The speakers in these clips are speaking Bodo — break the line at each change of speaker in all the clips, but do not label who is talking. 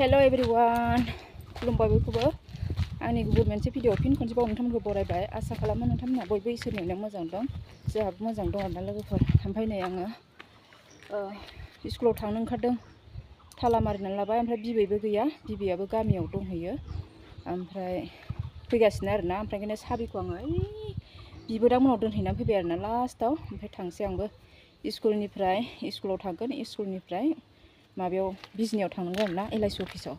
Hello everyone, खुलुमबाय बयखौबो आंनि गुबुन मोनसे भिडिअ फिन खनसेबाव नोंथांमोनखौ बरायबाय। आसा खालामो नोंथांमोनहा बयबो इसोरनिनो मोजां दं, जोंहाबो मोजां दं आरोना लोगोफोर। ओमफ्राय नै आङो स्कुलाव थांनो ओंखारदों, थाला मारिनानै लाबाय। ओमफ्राय बिबैबो गैया, बिबैयाबो गामियाव दंहैयो, ओमफ्राय फैगासिनो आरोना। ओमफ्राय ओंखायनो साबिखौ आङो बिबोदा मोनाव दोनहैनानै फैबाय आरोना लास्टआव। ओमफ्राय थांसै आंबो स्कुलाव थांगोन, स्कुलनिफ्राय माबायाव बिजनियाव थांनांगौ आरोना, LIC अफिसाव।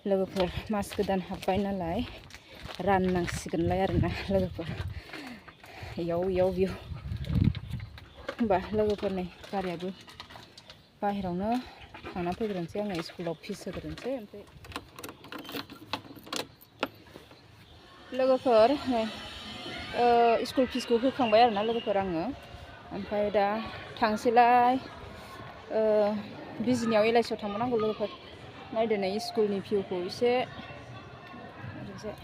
लोगोफोर मास गोदान हाबबाय नालाय राननांसिगोनलाय आरोना लोगोफोर, इयाव होमबा लोगोफोर नै गारियाबो बाहेरावनो थांना फैग्रोनोसै, आङो स्कुलाव फिस होग्रोनोसै। ओमफ्राय लोगोफोर नै स्कुल फिसखौ होखांबाय आरोना लोगोफोर आङो। ओमफ्राय दा थांसैलाय बिजनियाव LIC आव थांबावनांगौ लोगोफोर। नायदो नै स्कुलनि भिउखौ एसे ओरैजाय।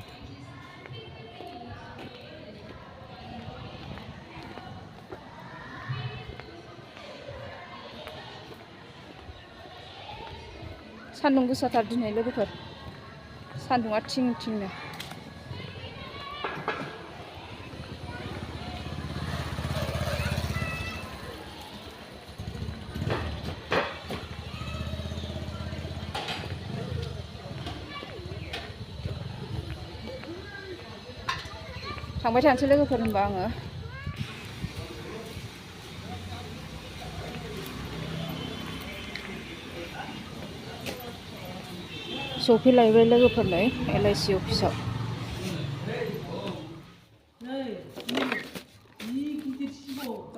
सान्दुं गोसाथार दिनै लोगोफोर, सान्दुंआ थिं थिंनो। थांबाय थानोसै लोगोफोर होनबा आङो। सफैलायबाय लोगोफोर नै LIC अफिसाव।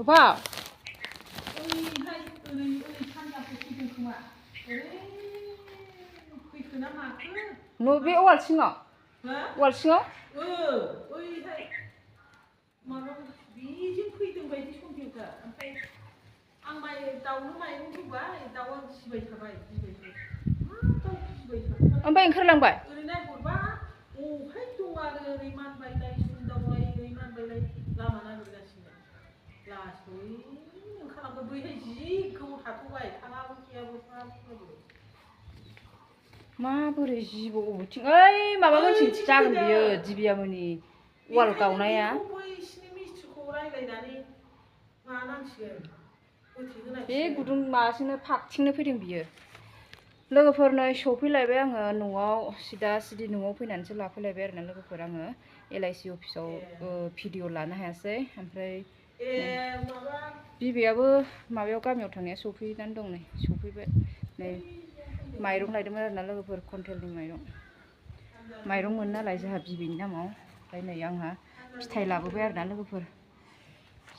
अबाव? न' बे वाल सिङाव? वाल सिङाव?
बेजों फैदों बायदि समफिउटार। ओमफ्राय आं दाउनो माइरं होबाय, दाउआ गिबाय थाबाय।
ओमफ्राय ओंखारलांबाय?
ओरै नायहरबा अहाय दं आरो ओरै मानबायलाय सुनदावलाय, ओरै मानबायलाय लामा नागिरगासिनो। लासै ओंखारलांबाय। बैहाय जि गोबाव थाथ'बाय, थाङाबो फैयाबो।
माबोरै जिबौ अबेथिं? ओइ माबा मोनथिं जागोन बियो, दिबियामोननि वाल गावनाया। बे गुदुं माबाथिंनो फागथिंनो फैदों बियो। लोगोफोर नै सफैलायबाय आङो न'आव, सिदा न'आव फैनानैसो लाफैलायबाय आरोना लोगोफोर आङो। LIC अफिसाव भिडिअ लानो हायासै। ओमफ्राय बिबैयाबो माबायाव गामियाव थांनाया सफैनानै दं, नै सफैबाय। नै माइरं लायदोंमोन आरोना लोगोफोर, कुइन्टेलनि माइरं मोनो नालाय जोंहा बिबैनि नामाव। ओमफ्राय नै आंहा फिथाइ लाबोबाय आरोना लोगोफोर।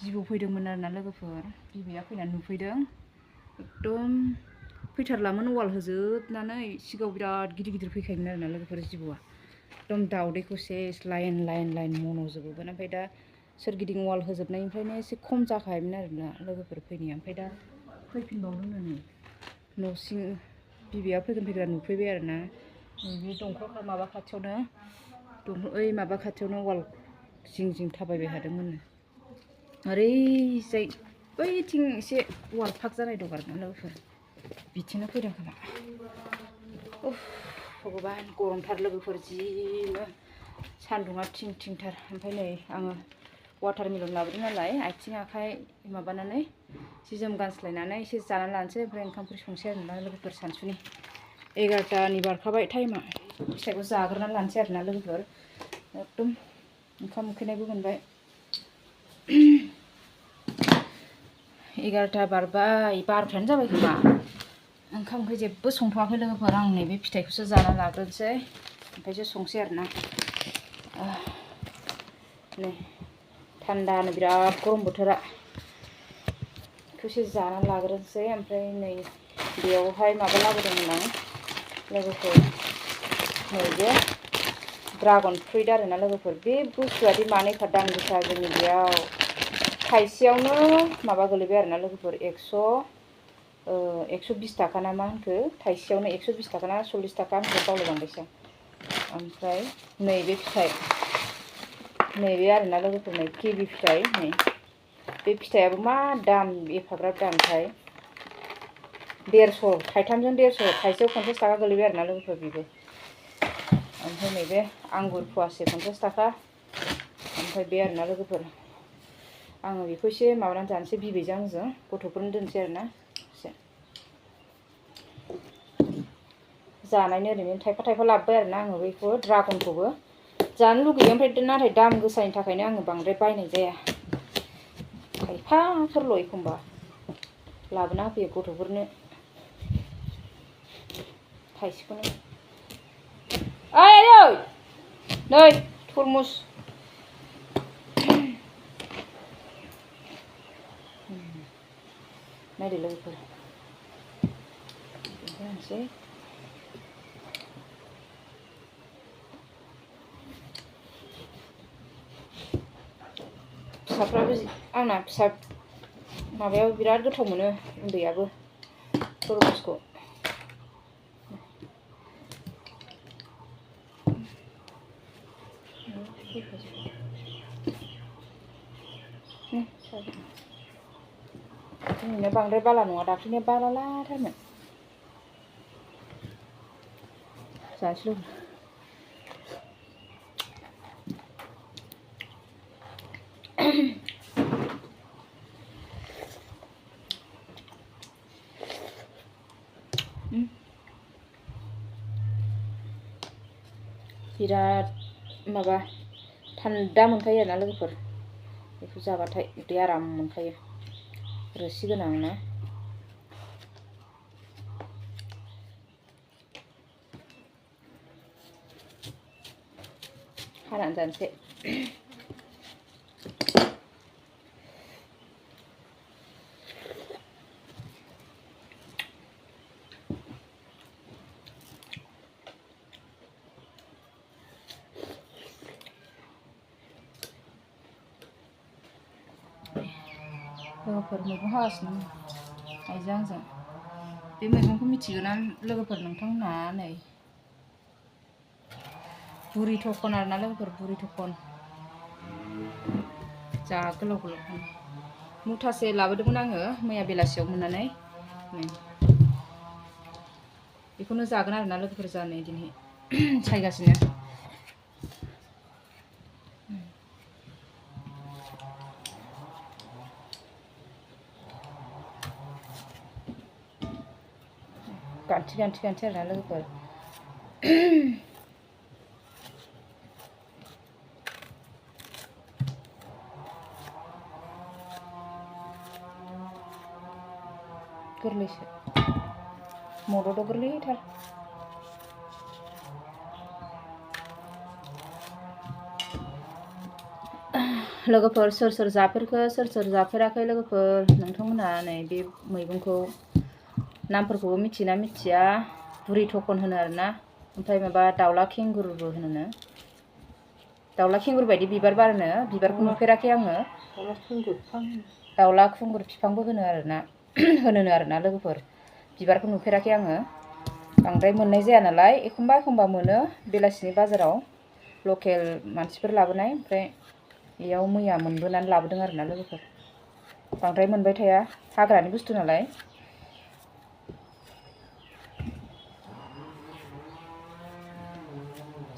जिबौ फैदोंमोन आरोना लोगोफोर, बिबैया फैनानै नुफैदों। एकदम फैथारलामोन, वाल होजोबनानै। सिगाङाव बिराद गिदिर गिदिर फैखायोमोन आरोना लोगोफोर जिबौआ। एकदम दाउदैखौ सेस लाइन मन'जोबोमोन। ओमफ्राय दा सोरगिदिं वाल होजोबनायनिफ्रायनो एसे खम जाखायोमोन आरोना लोगोफोर फैनाया। ओमफ्राय दा फैफिनबावदों नै न' सिं, बिबैया फैग्रा नुफैबाय आरोना। बे दंखल माबा खाथियावनो, ओइ माबा खाथियावनो वाल जिं थाबायबाय थादोंमोननो। ओरैजाय बैथिं एसे वाल फाग जानाय दं आरोना लोगोफोर, बिथिंनो फैदों खोमा। भगबान गरमथार लोगोफोर, जिनो सान्दुंआ थिंथार। ओमफ्राय नै आङो वाटारमेलन लाबोदों नालाय, आथिं आखाइ माबानानै जि जोम गानस्लायनानै एसे जानानै लानोसै। ओमफ्राय ओंखाम ओंख्रि संसै आरोना लोगोफोर सानसुनि। 11टानि बारखाबाय टाइमा, फिथाइखौ जाग्रोनानै लानोसै आरोना लोगोफोर। एकदम ओंखाम उखैनायबो मोनबाय। 11टा बारबाय, 12टायानो जाबाय खोमा। ओंखाम ओंख्रि जेबो संथ'वाखै लोगोफोर। आं नैबे फिथाइखौसो जानानै लाग्रोनोसै, ओमफ्रायसो संसै आरोना। नै थान्दानो बिराद गरम बोथोरा, बेखौसो जानानै लाग्रोनोसै। ओमफ्राय नै बेयावहाय माबा लाबोदोंमोन आं लोगोफोर, नैबे ड्रागन फ्रुइट आरोना लोगोफोर। बे बुस्थुआदि मानैखा दाम गोसा, जोंनि बेयाव थाइसेयावनो माबा गोलैबाय आरोना लोगोफोर, 120 टाका ना मा होनखो, थाइसेयावनो 120 टाका ना 40 टाका होनखो बावलायलांबायसो आं। ओमफ्राय नैबे फिथाइ, नैबे आरोना लोगोफोर, नै किवि फिथाइ। नै बे फिथाइयाबो मा दाम, एफाग्राब दामथाय। 150 थाइथामजों 150 थाइसेयाव 50 थाखा गोलैबाय आरोना लोगोफोर बेबो। ओमफ्राय नैबे आंगुर फवासे 50 थाखा। ओमफ्राय बे आरोना लोगोफोर आङो बेखौ एसे माबानानै जानोसै बिबैजों आंजों गथ'फोरनो दोनसै आरोना एसे जानायनि ओरैनो थाइफा थाइफा लाबोबाय आरोना आङो बेखौ ड्रागनखौबो जानो लुगैयो ओमफ्राय नाथाय दाम गोसानि थाखायनो आङो बांद्राय बायनाय जाया। थाइफाफोरल' एखमबा लाबोना होफैयो गथ'फोरनो थाइसेखौनो। ओइ नै तरमुस नायदो लोगोफोर जानोसै फिसाफ्राबो आंना फिसा माबायाव बिराद गोथाव मोनो उन्दैयाबो तरमुसखौ। दिनैना बांद्राय बाला नङा दाख्लैनिया बालालाथारमोन। जानोसै लोगो बिराद माबा थान्दा मोनखायो आरोना लोगोफोर बेखौ जाबाथाय उदै आराम मोनखायो रोसि गोनां ना। हानानै जानोसै लोगोफोर मैगं हागासिनो आइजों आंजों। बे मैगंखौ मिथिगोना लोगोफोर नोंथांमोनहा? नै बुरि थखन आरोना लोगोफोर बुरि थखन जा गोलाव गोलाव मुथासे लाबोदोंमोन आङो मैया बेलासियाव मोननानै। बेखौनो जागोन आरोना लोगोफोर जानो दिनै सायगासिनो। गान्थि गान्थि गान्थि आरोना लोगोफोर गोरलैसो मदद गोरलैथार। लोगोफोर सोर सोर जाफेरखो सोर सोर जाफेराखै लोगोफोर नोंथांमोनहा नै बे मैगंखौ नामफोरखौबो मिथियोना मिथिया? बुरि थखन होनो आरोना। ओमफ्राय माबा दाउला खेंगुरुबो होनो। दाउला खेंगुर बायदि बिबार बारनो बिबारखौ नुफेराखै आङो। दाउला खुंगुर बिफांबो होनो आरोना होनोनो आरोना लोगोफोर बिबारखौ नुफेराखै आङो। बांद्राय मोननाय जाया नालाय एखमबा एखमबा मोनो बेलासिनि बाजाराव लकेल मानसिफोर लाबोनाय। ओमफ्राय बेयाव मैया मोनबोनानै लाबोदों आरोना लोगोफोर बांद्राय मोनबाय थाया हाग्रानि बुस्थु नालाय।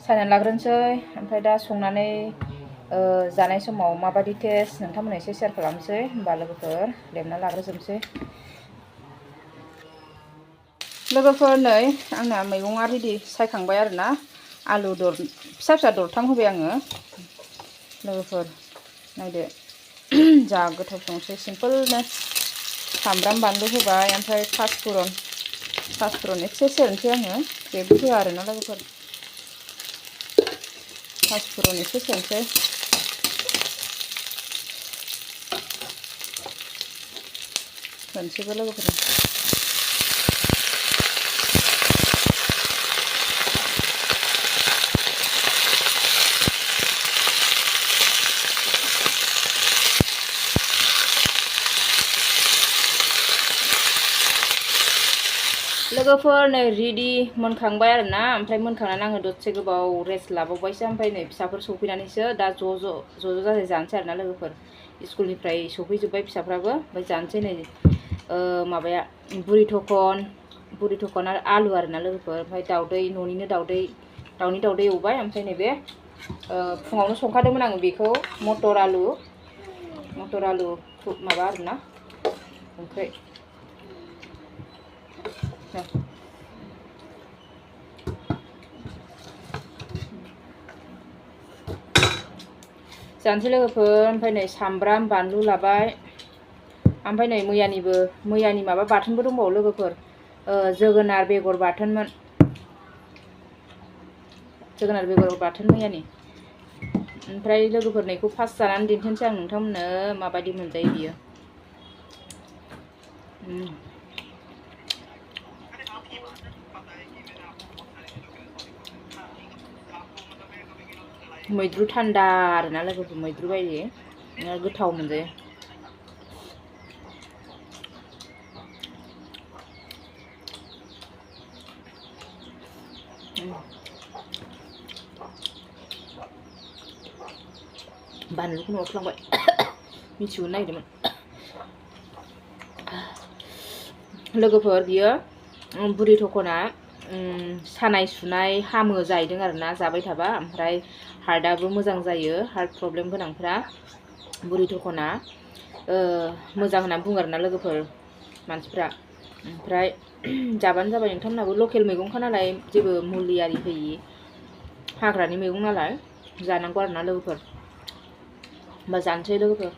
सायनानै लाग्रोनोसै ओमफ्राय दा संनानै जानाय समाव माबायदि टेस्ट नोंथांमोननो एसे शेयार खालामनोसै। होमबा लोगोफोर लेमना लाग्रोजोबनोसै। लोगोफोर नै आंना मैगङा रेडि सायखांबाय आरोना आलु फिसा फिसा दरथाम होबाय आङो। लोगोफोर नायदो जा गोथाव संसै सिम्पोलनो सामब्राम बानलु होबाय ओमफ्राय पासफुरन एसे सेरनोसै आङो जेबो होआ आरोना लोगोफोर पासफुरन एसे सेरनोसै। होनसैबो लोगोफोर नै रेडि मोनखांबाय आरोना। ओमफ्राय मोनखांनानै आङो दसे गोबाव रेस्ट लाबावबायसो। ओमफ्राय नै फिसाफोर सफैनानैसो दा ज' ज' जाजाय जानोसै आरोना लोगोफोर। स्कुलनिफ्राय सफैजोब्बाय फिसाफ्राबो ओमफ्राय जानोसै नै माबाया बुरि थखन आरो आलु आरोना लोगोफोर ओमफ्राय दाउदै न'निनो दाउनि दाउदै एवबाय ओमफ्राय नैबे फुङावनो संखादोंमोन आङो बेखौ मटर आलु माबा आरोना ओंख्रि जानोसै लोगोफोर ओमफ्राय नै सामब्राम बानलु लाबाय ओमफ्राय नै मैयानि माबा बाथोनबो दंबावो लोगोफोर जोगोनार बेगर बाथोनमोन मैयानि ओमफ्राय लोगोफोर नैखौ फार्स्ट जानानै दिन्थिनोसै आं नोंथांमोननो माबायदि मोनजायो बियो मैद्रु थान्दा आरोना लोगोफोर मैद्रु बायदि गोथाव मोनजायो बानलुखौनो अरफ्लांबाय मिथिनो नागिरदोंमोन लोगोफोर बियो बुरि थखना सानाय सुनाय हामो जाहैदों आरोना जाबाय थाबा ओमफ्राय हार्टआबो मोजां जायो हार्ट प्रब्लेम गोनांफ्रा बुरि थखना मोजां होनना बुङो आरोना लोगोफोर मानसिफ्रा ओमफ्राय जाबानो जाबाय नोंथांमोनाबो लकेल मैगंखा नालाय जेबो मुलि आरि होयि हाग्रानि मैगं नालाय जानांगौ आरोना लोगोफोर होमबा जानोसै लोगोफोर